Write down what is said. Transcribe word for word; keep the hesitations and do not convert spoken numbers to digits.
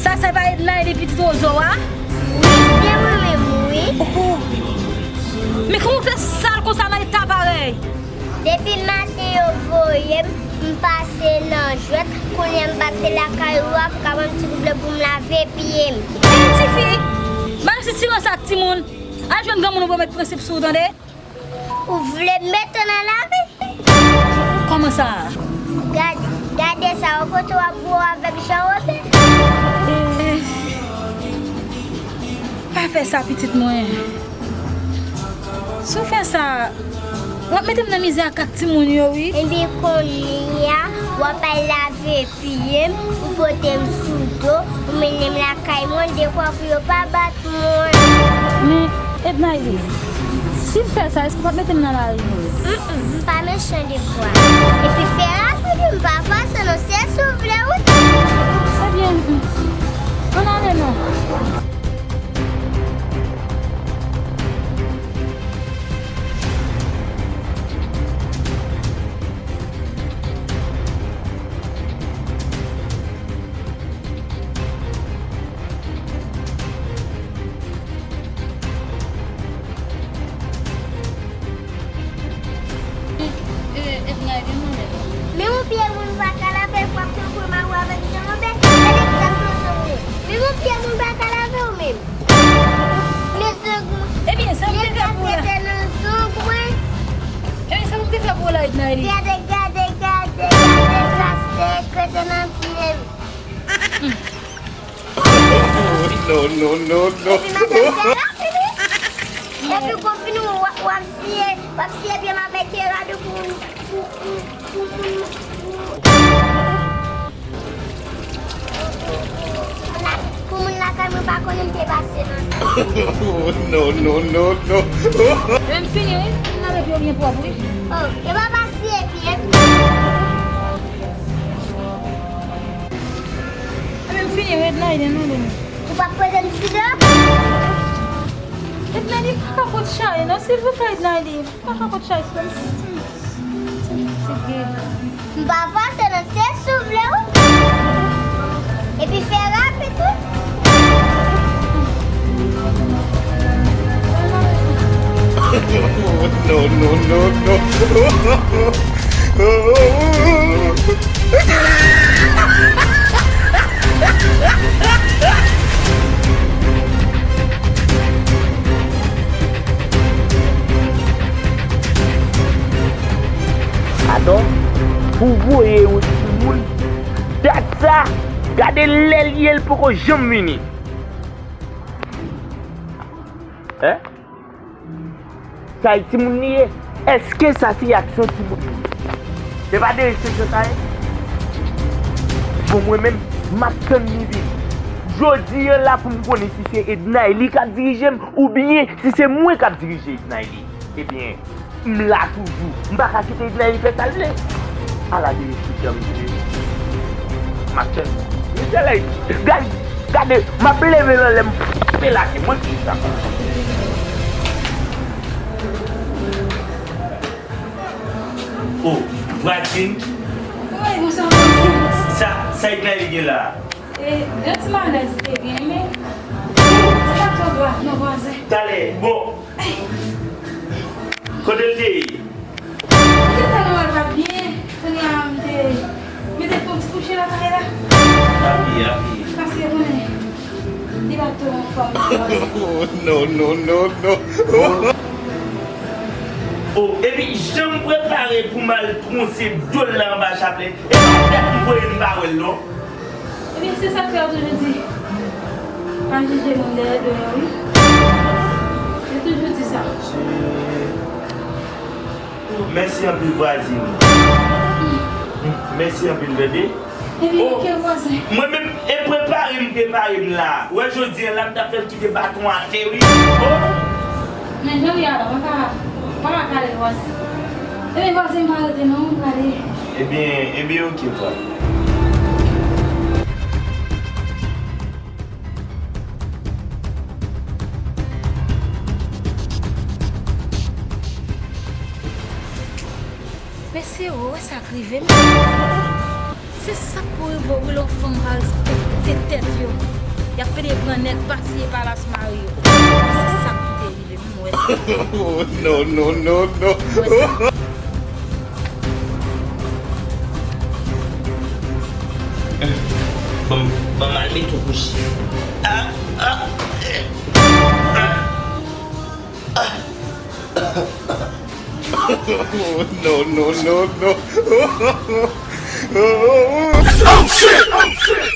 Sa se pa Ednayli pitit Wozo a? Wi, se mwen menm, wi. Oh, oh. Men kòman w fè sal konsa nan eta parèy? Depi maten yo voye m, m pase nan jwèt, kounye a m pase lakay ou a pou ka ban m ti kout dlo pou m lave pye m. Ey, tifi, ba yon ti silans ak timoun. Al jwenn granmoun ou pou met prensip sou ou, tande? Ou vle mete nan lari? Kòman sa? Gade, gade sa, ou kote w ap bo avèk Jan Woben? Eh, pa fè sa, pitit mwen. Si w fè sa, w ap mete m nan mizè ak kat timoun yo, wi. Epi kounye a, w ap al lave pye m, ou pote m sou do, ou mennen m lakay mwen, dekwa pou yo pa bat mwen. Men, Ednayli, si m fè sa, èske w p ap mete m nan lari, non? Mm, mm, m pa mechan dekwa. Epi fè rapid wi, m pa fòse non, se si w vle wi. Ebyen, mm, ann ale non. Men yon pye moun pa ka lave, w ap fè kouy mawo avèk Jan Woben. Gade klas nan zong mwen. Men yon pye moun pa ka lave w menm. Men zong mwen. Ebyen, sa m te fè pou w la. Te nan zong mwen. Ebyen, sa m te fè pou w la, Ednayli. Gade, gade, gade, gade klas te krete nan pye m. No, no, no, no. Epi madanm fè rapid wi. Epi konfini w ap, w ap siye, w ap siye pye m avèk rad ou pou, pou, pou, pou, pou, pou moun lakay mwen pa konnen m te pase nan. No, no, no, no. Men m fini wi, m lave pye w byen pwòp wi. Oh, e pa pa siye pye m. Ebyen, m fini wi, Ednayli, non, non. Ou p ap poze m sou do? Ednayli, pa ka kot chay, non, silvouplè, Ednayli. Pa ka kot chay, silvouplè. M pa fòse, non, se si w vle wi. Epi fè rapid wi. No, no, no, no. Atò, pou voye yon timoun, dat sa, gade lè l ye, l poko janm vini. Hein? Sa e timoun li ye? Èske sa se aksyon timoun li ye? Se pa de restriksyon sa ye? Bon, mwen menm, m ap tann li vini. Jodi a la pou m konnen si se Ednayli k ap dirije m oubyen si se mwen k ap dirije Ednayli. Ebyen, m la toujou. M pa ka kite Ednayli fè sa l vle. Ala de restriksyon, mesye. M ap tann. Mesye, la, gade, gade, m ap leve l anlè, m frape lage, mwen di sa. Oh, vwazin. Wi, bonjou. Sa, sa Ednayli gen la? E, yon ti malèz li te gen, men se pa twò grav non, vwazen. Talè, bon. Kote l te ye? Li te tèlman wè l pa t byen, kounye a m te mete l fè yon ti kouche lakay la. Api, api. Paske konnen li pa t twò anfòm non, vwazen. No, no, no, no. Oh, epi jan m prepare pou m al twonse do l la anba chaplè, e pa dat m voye m pa wè l non. Ebyen, se sa k fè yo toujou di, pa jije moun dèyè do yo, wi. Yo toujou di sa. Mèsi anpil, vwazin. Mèsi anpil, tande. Ebyen, oke, vwazin. Mwen menm, e prepare m prepare m la. Wè, jodi a la, m t ap fè l kite baton atè, wi. Oh! Men jan w ye a la, mwen pa, mwen pa ka kale vwazin. Ebyen, vwazin, m pa rete non, m prale. Ebyen, ebyen, oke, vwazin. Mesye, ou wè sa k rive m? Si Se sa k pou rive w wi, lè yon fanm pa respekte tèt yo. Y ap pede pran nèg pa siye pa las mari yo. Se sa k pou te rive m, m wè sa. Oh, no, no, no, no. M wè sa. Ban m, ban m al mete w kouche. Ah, ah, eh, ah, ah. Oh, no, no, no, no. Oh, shit! Oh, shit!